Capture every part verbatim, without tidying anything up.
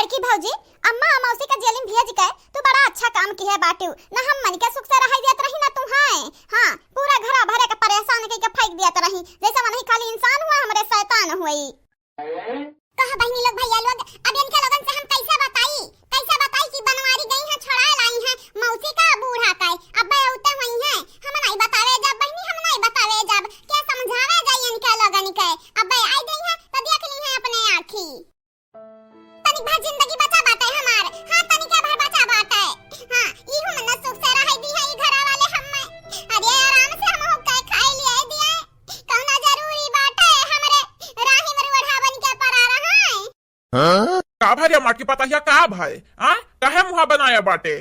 कि भौजी, अम्मा आ मौसी का जेल में भेज के तू बड़ा अच्छा काम किहे बाटू। ना हमन के सुख से रहइ देत रही, ना तुहैं। हाँ, पूरा घरा भरे के परेशान कइ के फेंक देत रही, जैसे मनही खाली इंसान हुआ, हमरे शैतान हुई। कह बहिनी लोग, भैया लोग, अब इनके लोगन से हम कैसे बताई, कैसे बताई कि बनवारी गई हैं, छोड़ाए लाई हैं मौसी का, बूढ़ा का। अब्बे औते हुई हैं, हम नहीं बतावे जाब बहिनी, हम नहीं बतावे जाब। क्या समझावे जाई इनके लोगन के? अब्बे आई गई हैं तो देख ली हैं अपने आँखी। तनिक भर जिंदगी बचा बाटे हमार, हाँ, तनिक भर बचा बाटे। हाँ, ई हम न सुख से रह दी है ई घरा वाले हम्मे। अरे आराम से हम हो के खाए लिए दिए। कौना जरूरी बाटे हमरे राही में रोढ़ा बन के पड़ा रहा है। हाँ? का भरे मटकी पतहिया, का भय? आ? काहे मुहा बनाया बाटे?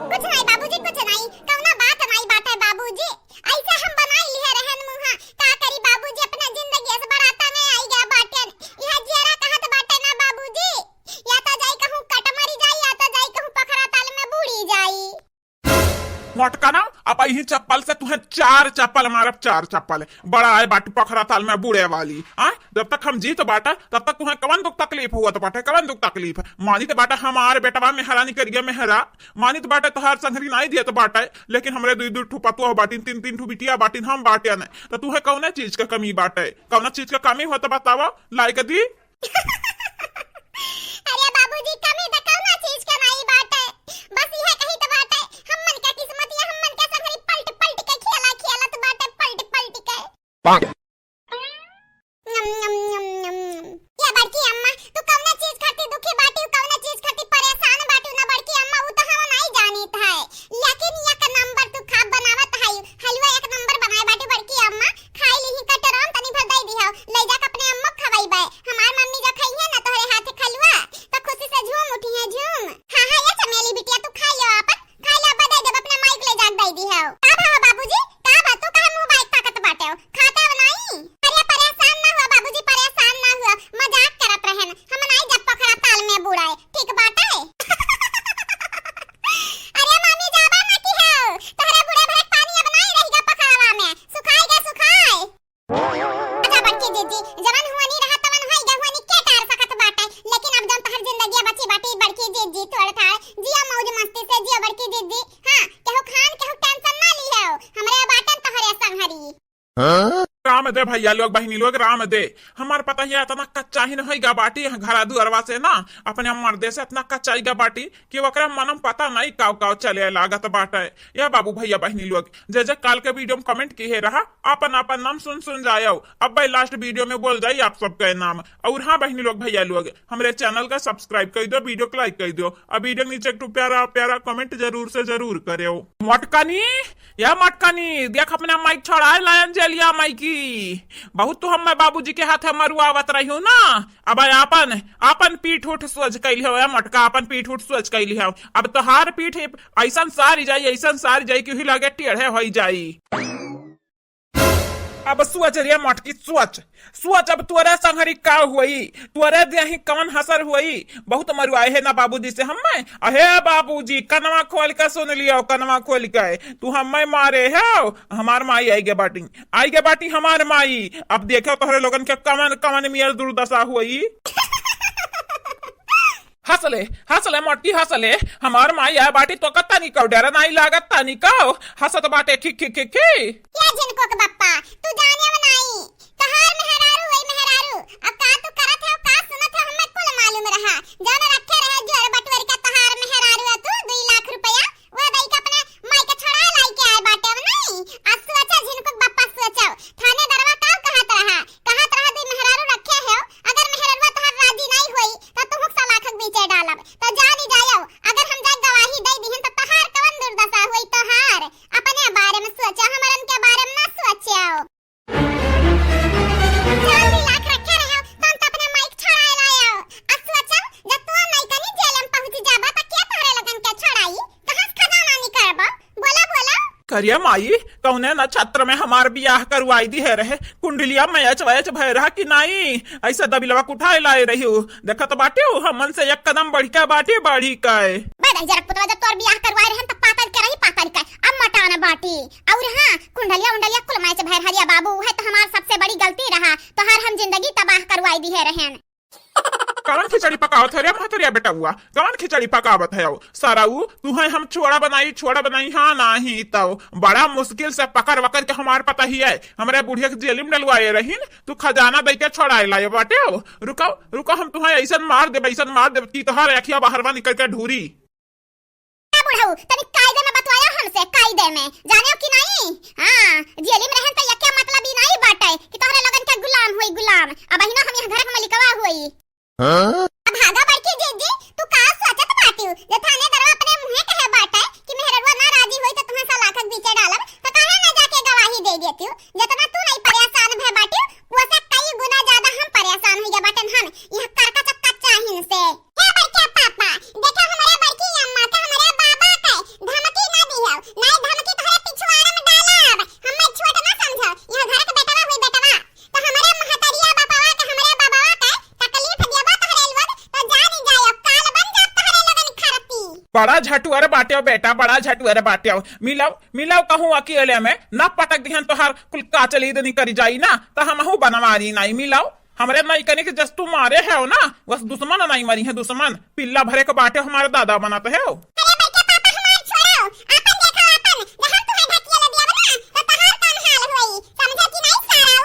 कुछ नहीं बाबूजी, कुछ नहीं, कौनो बात नहीं बाटे बाबूजी। ऐसे हम बनाई लिहे रहन मुहा। का करी बाबूजी, अपना जिंदगी से बराता में आई गया बाटेन। यह जियरा कहत बाटे ना बाबूजी, या तो जाई कहूँ कट मरी जाई, या तो जाई कहूँ पोखरा ताल में बूड़ी जाई। मोटका ना, अब यही चप्पल से तुहे चार चप्पल मारब, चार चप्पल। बड़ा आए बाटी पोखरा ताल में बूड़े वाली। आ? जब तक हम जीत बाटे, तब तक तुहे कवन दुख तकलीफ हुआ तो बाटे, कवन दुख तकलीफ? मानित बाटे हमार बेटवा मेहरा निकरिया मेहरा, मानित बाटे तोहार संघरी नाई दियत बाटे, लेकिन हमरे दुई दुई ठो पतोह बाटिन, तीन तीन ठो बिटिया बाटिन, हम बाटे न, तो तुहे कौने चीज के कमी बाटे? कौना चीज के कमी हो तो बतावा, लाइक दी। अरे बाबूजी, कमी तो कौना चीज के नाई बाटे, बस इहे कही तो बाटे, हमन के किस्मतिया हमन के संघरी पलट पलट के खेला खेलत बाटे, पलट पलट के। नम, नम, नम, नम, नम। ये बड़की अम्मा, तू कौने चीज खातिर दुखी बाटी, कौने चीज खातिर परेशान बाटी ना बड़की अम्मा, उ तो हम नहीं जानित है। लेकिन एक नंबर तू खाब बनावत है, हलवा एक नंबर बनाए बाटी बड़की अम्मा, खाई लीही कटोरा में तनी भर दे दिहो, ले जाके अपने अम्मा खवाई बे। हमार मम्मी जो खई है ना तोहरे हाथ खलुआ, तो खुशी से झूम उठी है, झूम। हाँ, हाँ, ये चमेली बिटिया, तू खाई लो आपन, खाई लो, अब्बा दे देब, अपने माई के ले जाके दे दिहो। का भा बाबूजी, का बा, तू काहे मुंह बाइक ताकत बाटे हो? खाते हो नहीं? अरे परेशान ना हुआ बाबूजी, परेशान ना हुआ, मजाक करत रहन। हम नाई जब पोखरा ताल में बुड़ाए, ठीक बाटे? अरे मामी जाबा ना कि हो, तोहरे बूड़े भरे पानी अब नाई रहिगा पोखरवा में, सुखाई गे सुखाई। अच्छा बड़की जीजी, जवन हुआनी रहा तवन होई गे हुआनी, के टार सकत बाटे, लेकिन अब जौन तोहर जिंदगी बची बाटी बड़की जीजी, थोड़ थाड़ जिया मौज मस्ती से जिया बड़की जीजी। हाँ, केहू खान केहू टेंशन ना ली हो, हमरे बाटन तोहरे संघरी। राम दे भैया लोग, बहिनी लोग, राम दे। हमार पता है इतना कच्चा ही नहीं गा बाटी, यहाँ घरा दुआरवा से ना, अपने मर्दे से इतना कच्चाई गा बाटी कि ओकरा मनम पता नहीं काव काव चले लागत बाटे। या बाबू भैया बहिनी लोग, जे जे काल के वीडियो में कमेंट किहे रहा, आपन आपन नाम सुन सुन जायो। अब भाई लास्ट वीडियो में बोल जाई आप सबके नाम। और हाँ बहिनी लोग भैया लोग, हमरे चैनल का सब्सक्राइब कर दो, वीडियो को लाइक कर दो, और वीडियो के नीचे एक ठो प्यारा प्यारा कमेंट जरूर से जरूर करेओ। मटकनी, या मटकनी, देख अपना माइक छोड़ाए लायन जेलिया माई की। बहुत तो हम मैं बाबूजी के हाथे मरुआवत रही हूँ ना। अब आपन, आपन पीठ उठ सोच कैली हो, या मटका, आपन पीठ उठ सोच कैली हो। अब तोहार पीठ ऐसन सारी जाई, ऐसन सारी जाई कि उही लगे टेढ़े होई जाई। अब सोच रे मटकी, सोच, सोच अब तोरे संघरी का हुई, तोरे देही कवन हसर हुई। बहुत मरुआए है ना बाबूजी से हम्मे। अहे बाबूजी, कनवा खोल के सुन लियो, कनवा खोल के। तू हम्मे मारे हो, हमार माई आई गे बाटी, आई गे बाटी हमार माई। अब देखो तोहरे लोगन के कवन, कवन मियर दुर्दशा हुई। हंस ले, हंस ले मोटकी, हंस ले। हमार माई आए बाटी, तोका तनिको डर नाई लागत, तनिको। हंसत बाटे, खी, खी, खी, खी। या झिनकुक बप्पा, तू जाने वो नाई। तहार मेहरारू वही मेहरारू। अब का तू करत है, का सुनत है, हमें कुल मालूम रहा। जौन रखे रहे जोर बटोर के तहार मेहरारू है तू, दुई लाख रुपया, वो दई के अपने माई के छोड़ाए लाई के आए बाटे, अब नाई। आज सोचा झिनकुक बप्पा, सोचा। थाने दरवा का कहत रहा? कहत रहा, "दुई मेहरारू रखे हो, अगर मेहररुआ तोहार राजी नाई होई, त तुहुक सलाखक बीचे डालब।" त जानी जायो, अगर हम जाए गवाही दे दिहन, त तोहार कवन दुर्दशा होई तोहार? अपने बारे में सोचो, हमरन के बारे में ना सोचो। चार दुई लाख रखे रहो, त हम त अपने माइक छोड़ाए लायो। अब सोचो, जब तू नहीं कनी जेल में पहुंच जाबा, त के तोहरे लगन के छोड़ाई? कहाँ से खजाना निकालबा? बोला, बोला। करिया माई, कौने नक्षत्र में हमार बियाह करवाई दिहे रहे? कुंडलिया मैच वैच भय रहा कि नाई? ऐसा दबिलवा उठाए लाए रही हो। देखत बाटे हो, हमन से एक कदम बढ़ के बाटे, बढ़ी के। बे दहिजरा पुतवा, जब तोर बियाह करवाए रहन, तब पातर के रही, पातर के। अब मटान बाटी। और हाँ, कुंडलिया उंडलिया कुल मैच भय रहा बाबू, है तो हमार सबसे बड़ी गलती रहा। तोहार हम जिंदगी तबाह करवाई दिहे रहन। कवन खिचड़ी पकावत है रे महतरिया बेटउआ? कवन खिचड़ी पकावत है? सारा ऊ तुहैं हम छोड़ा बनाई, छोड़ा बनाई, हाँ नाहीं तउ बड़ा मुश्किल से पकड़ वकड़ के हमार पता ही है, हमरे बुढ़िया के जेली में डलवाए रहीन, तू खजाना दइ के छोड़ाए लाए बाटे। रुको, रुको, हम तुहैं अइसन मार देब, अइसन मार देब कि तोहार अखिया बहरवा निकल के ढूरी। ए बुढ़ऊ, तनी कायदे में बतवाया हमसे, कायदे में। जानेउ कि नाहीं? हाँ, जेली में रहन त यके मतलब ई नाहीं बाटे कि तोहरे लोगन के गुलाम होई, गुलाम। अबहिनो हम यहाँ घर के मलिकवा होई। हाँ? अब भागा बड़की जीजी, तू का सोचत बाटिउ? जे थानेदारवा अपने मुँहे कहे बाटे कि मेहररुआ ना राजी होई त तुहैं सलाखक बीचे डालब, त काहे ना जाके गवाही दे देतिउ? जेतना तू नाहीं परेसान भए बाटिउ, ओसे कई गुना ज्यादा हम परेसान होइ गए बाटेन हम, यहाँ करकचक कच्चाहिन से। हे बड़के पापा, देखा हमरे बड़की अम्मा के हमरे बाबा के धमकी ना दिहउ, नाहीं धमकी तोहरे पिछवाड़ा में डालब। हम्मे छोट ना समझो, यहाँ घर के बेटवा हुई बेटवा, तो हमरे महतरिया बापवा के हमरे बाबवा के तकलीफ देबो तोहरे लोग, तो जानी जायो, काल बन जाब तोहरे लोगन खरती। बड़ा झटुअर बाट्यो बेटा, बड़ा झटुअर बाट्यो। मिलउ, मिलउ कहूँ अकेले में, ना पटक दिहन तोहार कुल काचली दनी करी जाई ना, तो हमहू बनवारी नाहीं। मिलउ, हमरे नइकने के जस तू मारे हउ ना, बस दुश्मन नाहीं मरिहैं, दुश्मन। पिल्ला भरे के बाटे हमार दादा बनत हउ। अरे बड़के पापा हमार छोड़ो, आपन देखो आपन, जब हम तुहैं ढकिया लदिया बना, तो तोहार कौन हाल होई, समझो कि नाहीं साराऊ?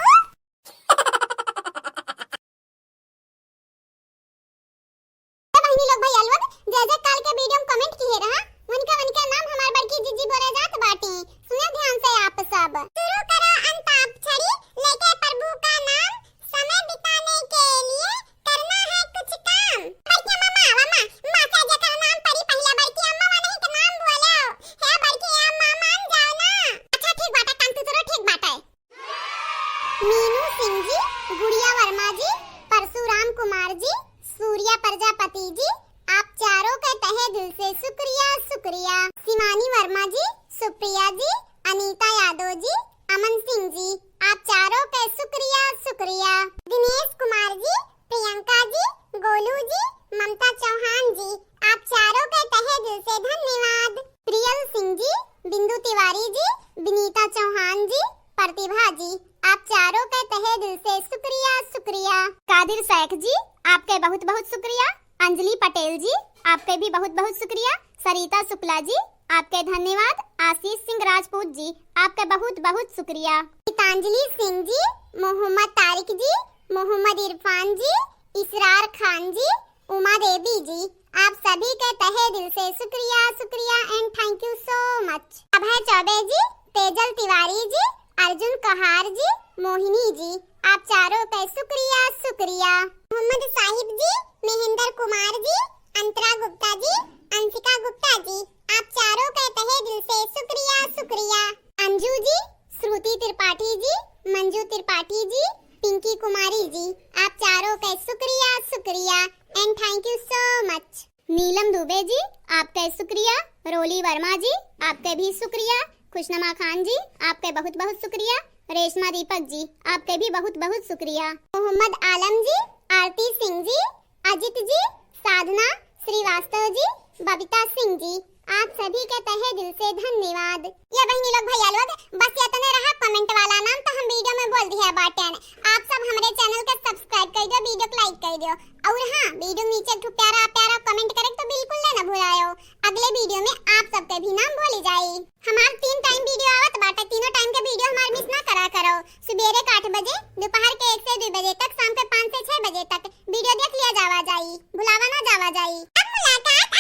ए बहिनी लोग, भैया लोग, जे जे काल के वीडियो में comment किहे रहा, उनका, उनका नाम हमार बड़की जीजी बोले जात बाटी। सुने ध्यान से आप सब। शुरू करो अंताक्षरी, लेके प्रभु का नाम, समय बिताने के लिए करना है कुछ काम। बड़की अम्मा, माँ, अम्मा, माँ से जेकर नाम पड़ी, पहले बड़की अम्मा वाले के नाम बोलो। हे बड़की अम्मा, मान जाओ ना। अच्छा, ठीक बाटे, कांति शुरू, ठीक बाटे। मीनू सिंह जी, गुड़िया वर्मा जी, परशुराम कुमार जी, सूर्या प्रजापति जी, आप चारों के तहे दिल से शुक्रिया, शुक्रिया। शिवानी वर्मा जी, सुप्रिया जी, अनीता यादव जी, अमन सिंह जी, आप चारों के शुक्रिया, शुक्रिया। दिनेश कुमार जी, प्रियंका जी, गोलू जी, ममता चौहान जी, आप चारों के तहे दिल से धन्यवाद। प्रियल सिंह जी, बिंदु तिवारी जी, विनीता चौहान जी, प्रतिभा जी, आप चारों के तहे दिल से शुक्रिया, शुक्रिया। कादिर शेख जी, आपके बहुत बहुत शुक्रिया। अंजलि पटेल जी, आपके भी बहुत बहुत शुक्रिया। सरिता शुक्ला जी, आपके धन्यवाद। आशीष सिंह राजपूत जी, आपके बहुत बहुत शुक्रिया। गीतांजलि सिंह जी, मोहम्मद तारिक जी, मोहम्मद इरफान जी, इसरार खान जी, उमा देवी जी, आप सभी के तहे दिल से शुक्रिया, शुक्रिया and thank you so much। अभय चौबे जी, तेजल तिवारी जी, अर्जुन कहार जी, मोहिनी जी, आप चारों के शुक्रिया, शुक्रिया। मोहम्मद साहिब जी, महेंद्र कुमार जी, अंतरा गुप्ता जी, अंशिका गुप्ता जी, आप चारों के तहे दिल से शुक्रिया, शुक्रिया। अंजू जी, श्रुति त्रिपाठी जी, मंजू त्रिपाठी जी, पिंकी कुमारी जी, आप चारों के शुक्रिया, शुक्रिया and thank you so much। नीलम दुबे जी, आपके शुक्रिया। रोली वर्मा जी, आपके भी शुक्रिया। खुशनमा खान जी, आपके बहुत बहुत शुक्रिया। रेशमा दीपक जी, आपके भी बहुत बहुत शुक्रिया। मोहम्मद आलम जी, आरती सिंह जी, अजित जी, साधना श्रीवास्तव जी, बबीता सिंह जी, आप सभी के तहे दिल से धन्यवाद। ये बहिनी लोग, भैया लोग, बस इतने रहा comment वाला नाम, तो हम वीडियो में बोल दिया बाटेन। आप सब हमरे channel के subscribe कर दियो, वीडियो को like कर दियो, और हाँ, वीडियो नीचे एक ठो प्यारा प्यारा comment करे तो बिल्कुल ना भुलायो। अगले वीडियो में आप सबके भी नाम बोली जाई। हमार तीन time वीडियो आवत बाटे, तीनों time के वीडियो हमार miss ना करा करो। सुबेरे के आठ बजे, दोपहर के एक से दो बजे तक, शाम के पाँच से छह बजे तक वीडियो देख लिया जावा जाई, भुलावा ना जावा जाई। अब मुलाकात